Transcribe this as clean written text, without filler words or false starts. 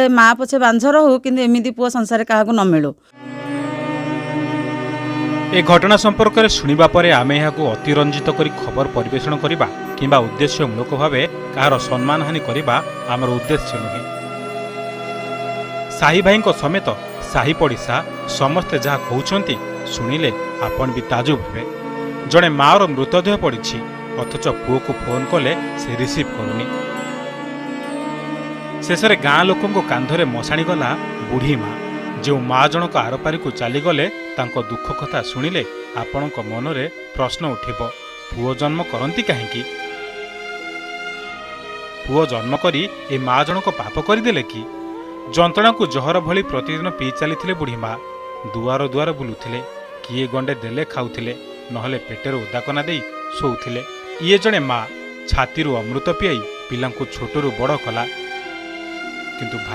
ମା ପଛେ ବାଞ୍ଝ ରହୁ, କିନ୍ତୁ ଏମିତି ପୁଅ ସଂସାରରେ କାହାକୁ ନ ମିଳୁ। ଏ ଘଟଣା ସମ୍ପର୍କରେ ଶୁଣିବା ପରେ ଆମେ ଏହାକୁ ଅତିରଞ୍ଜିତ କରି ଖବର ପରିବେଷଣ କରିବା କିମ୍ବା ଉଦ୍ଦେଶ୍ୟମୂଳକ ଭାବେ କାହାର ସମ୍ମାନହାନି କରିବା ଆମର ଉଦ୍ଦେଶ୍ୟ ନୁହେଁ। ସାହି ଭାଇଙ୍କ ସମେତ ସାହି ପଡ଼ିଶା ସମସ୍ତେ ଯାହା କହୁଛନ୍ତି, ଶୁଣିଲେ ଆପଣ ବି ତାଜୁବ ହେବେ। ଜଣେ ମାଆର ମୃତଦେହ ପଡ଼ିଛି, ଅଥଚ ପୁଅକୁ ଫୋନ୍ କଲେ ସେ ରିସିଭ୍ କରୁନି। ଶେଷରେ ଗାଁ ଲୋକଙ୍କ କାନ୍ଧରେ ମଶାଣି ଗଲା ବୁଢ଼ୀ ମା। ଯେଉଁ ମା ଜଣକ ଆରପାରିକୁ ଚାଲିଗଲେ, ତାଙ୍କ ଦୁଃଖ କଥା ଶୁଣିଲେ ଆପଣଙ୍କ ମନରେ ପ୍ରଶ୍ନ ଉଠିବ, ପୁଅ ଜନ୍ମ କରନ୍ତି କାହିଁକି? ପୁଅ ଜନ୍ମ କରି ଏ ମା ଜଣକ ପାପ କରିଦେଲେ କି? ଯନ୍ତ୍ରଣାକୁ ଜହର ଭଳି ପ୍ରତିଦିନ ପିଇ ଚାଲିଥିଲେ ବୁଢ଼ୀ ମା। ଦୁଆର ଦୁଆର ବୁଲୁଥିଲେ। କିଏ ଗଣ୍ଡେ ଦେଲେ ଖାଉଥିଲେ, ନହେଲେ ପେଟରେ ଓଦାକନା ଦେଇ ଶୋଉଥିଲେ। ଇଏ ଜଣେ ମା, ଛାତିରୁ ଅମୃତ ପିଆଇ ପିଲାଙ୍କୁ ଛୋଟରୁ ବଡ଼ କଲା, କିନ୍ତୁ ଭାଗ୍ୟ